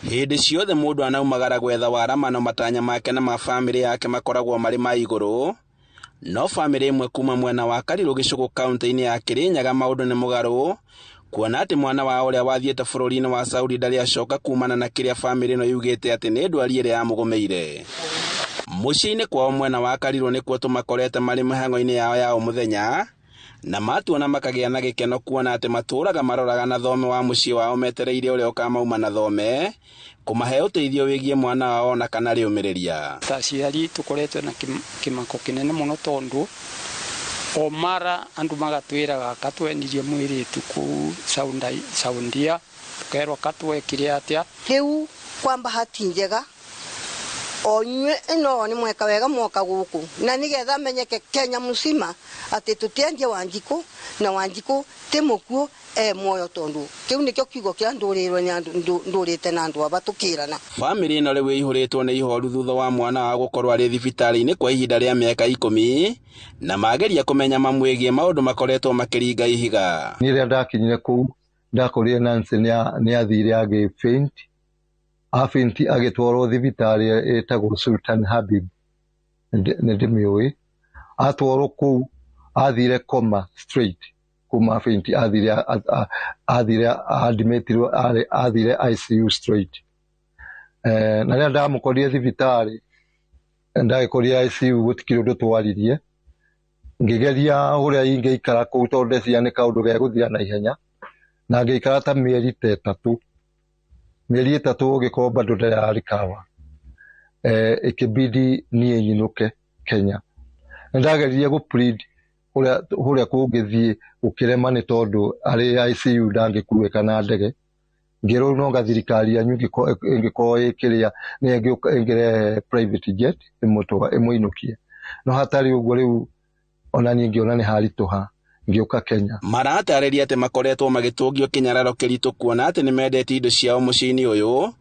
Hĩndĩ ciothe mũndũ anaumagara gwetha waramano matanya make na ma bamĩrĩ yake makoragwo marĩ ma igũrũ. No bamĩrĩ ĩmwe kuma mwena wa Karirũ gĩcũgũ kaunti-inĩ ya Kĩrĩnyaga maũndũ nĩ mũgarũ, kuona atĩ mwana wao ũrĩa wathiĩte bũrũri-inĩ wa Saudi ndarĩ acoka kumana na kĩrĩa bamĩrĩ ĩno yugĩte atĩ nĩ ndwari ĩrĩa yamũgũmĩire. Mũciĩ-inĩ kwao mwena wa Karirũ nĩkuo tũmakorete marĩ mĩhang'o-inĩ yao ya o mũthenya, na matuona makagĩa na gĩkeno kuona atĩ matũraga maroraga na thome wa mũciĩ wao metereire ũrĩa ũkamauma na thome kũmahe ũteithio wĩgiĩ mwana wao ona kana rĩũmĩrĩria. Ta aciari tũkoretwo na kĩmako kĩnene mũno tondũ o mara andũ magatwĩraga katwendirie mwĩrĩtu kũu Saudia, tũkerwo katwekire atĩa. Rĩu kwa bahati njega o inyuĩ ĩno nĩ mweka wega mwoka gũkũ na nĩgetha menyeke Kenya mũcima atĩ tũtiendia Wanjikũ na Wanjikũ ti mũkuũ e muoyo tondu kĩu nĩkĩo kiugo kĩrĩa ndũrĩrwo nĩ andũ ndũrĩte na andũ aba tũkĩrana. Bamĩrĩ ĩno rĩu ĩihũrĩtwo nĩ ihoru thutha wa mwana wao gũkorwo arĩ thibitarĩ-inĩ kwa ihinda rĩa mĩaka 10 na mageria kũmenya mamwĩgiĩ maũndũ makoretwo makĩringa ihiga. Niĩ rĩrĩa ndakinyire kũu ndakorire Nancy nĩ athire agĩ faint, a faint agĩtwarwo thibitarĩ ĩtagwo Sultan Habib, nĩ ndĩmĩũĩ. Atwarwo kũu athire coma straight kuma faint, athire admittirwo, athire ICU straight. Na rĩrĩa ndamũkorire thibitarĩ ndagĩkorire ICU gũtikĩrĩ ũndũ twaririe, ngĩgeria ũrĩa ingĩikara kũu tondũ ndeciria nĩ kaũndũ gegũthira na ihenya, na ngĩikara ta mĩeri ta 3. Mĩeri 3 ũgĩkorwo bado ndara recover. Ikibidi niĩ nyinũke Kenya. Nĩndageririe gũ plead ũrĩa kũngĩthiĩ gũkĩrema nĩ tondũ arĩ ICU ndangĩkuĩka na ndege. Ngĩrwo no nga thirikari yanyu ĩngĩkorwo ĩkĩrĩa nĩ ĩngĩrehe private jet ĩmũinũkie. No hatarĩ ũguo rĩu ona niĩ ngĩona nĩ haritũha ngĩũka Kenya. Maratarĩria atĩ makoretwo magĩtũngio kĩnyararo kĩritũ kuona atĩ nĩmendete indo ciao mũciĩ-inĩ ũyũ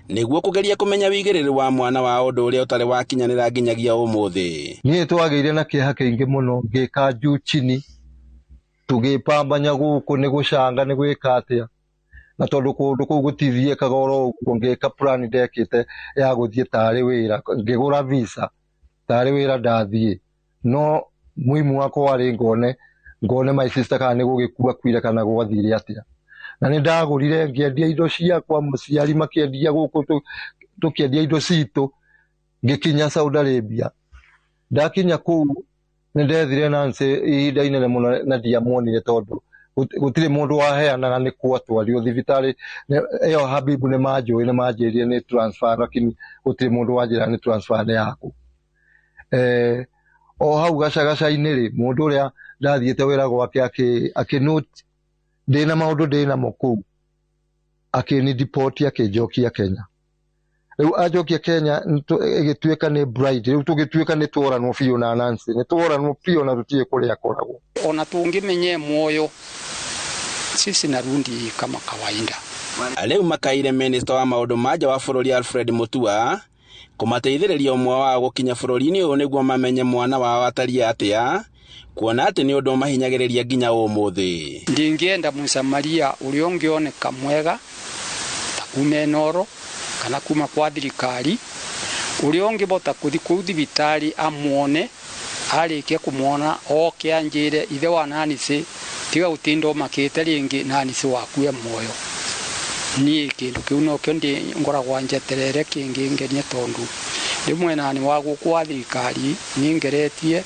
nĩguo kũgeria kũmenya wĩigĩrĩri wa mwana wao ũndũ ũrĩa ũtarĩ wakinyanĩra nginyagia ũmũthĩ. Niĩ twagĩire na kĩeha kĩingĩ mũno, ngĩka juu chini, tũgĩpambanya gũkũ nĩ gũcanga nĩ gwĩka atĩa, na tondũ kũndũ kũu gũtithiĩkaga oro ũguo, ngĩka plan ndekĩte ya gũthiĩ tarĩ wĩra, ngĩgũra visa tarĩ wĩra ndathiĩ, no muhimu wakwa warĩ ngone my sister kana nĩ gũgĩkua kuire kana gwathire atĩa. Na nĩ ndagũrire ngĩendia indo ciakwa, mũciari makĩendia gũkũ, tũkĩendia indo citũ, ngĩkinya Saudi Arabia. Ndakinya kũu nĩ ndethire Nancy ihinda inene mũno na ndiamuonire tondũ gũtirĩ mũndũ waheanaga nĩ kwatwarirwo thibitarĩ ĩyo. Habibu nĩ manjũĩ, nĩ manjĩrire nĩ transfer, lakini gũtirĩ mũndũ wanjĩra nĩ transfer nĩ yaku. O hau gacagaca-inĩ rĩ, mũndũ ũrĩa ndathiĩte wĩra gwake akĩ note ndĩna maũndũ ndĩnamo kũu, akĩni deport akĩnjokia Kenya. Rĩu anjokia Kenya ĩgĩtuĩka nĩ bride, rĩu tũgĩtuĩka nĩ tworanwo biũ na Nancy, nĩ tworanwo biũ na tũtirĩ kũrĩa akoragwo. Ona tũngĩmenye muoyo sisi narudi kama kawaida. Rĩu makaire minista wa maũndũ ma nja wa bũrũri Alfred Mutua kũmateithĩrĩria ũmwe wao gũkinya bũrũri-inĩ ũyũ nĩguo mamenye mwana wao atariĩ atĩa, kuona atĩ nĩ ũndũ ũmahinyagĩrĩria nginya ũmũthĩ. Ndingĩenda mũsamaria ũrĩa ũngĩoneka mwega ta kuma Inooro kana kuma kwa thirikari, ũrĩa ũngĩbota kũthi kũu thibitarĩ amuone, arĩkia kũmuona oke anjĩre ithe wa Nancy tiga gũtinda ũmakĩte rĩngĩ, Nancy waku e muoyo. Niĩ kĩndũ kĩu nokĩo ngoragwo njeterere kĩngĩngenia tondũ rĩmwe nani wa gũkũ wa thirikari nĩngeretie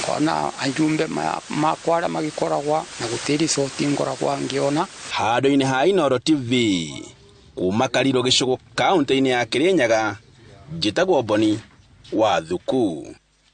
ngona ajumbe makwa arĩa magĩkoragwa na gũtirĩ resort ngoragwa ngĩona. Handũ-inĩ ha Inooro TV kuma Karirũ gĩcũgũ kaunti-inĩ ya Kĩrĩnyaga, njĩtagwo Boni wa Thuku.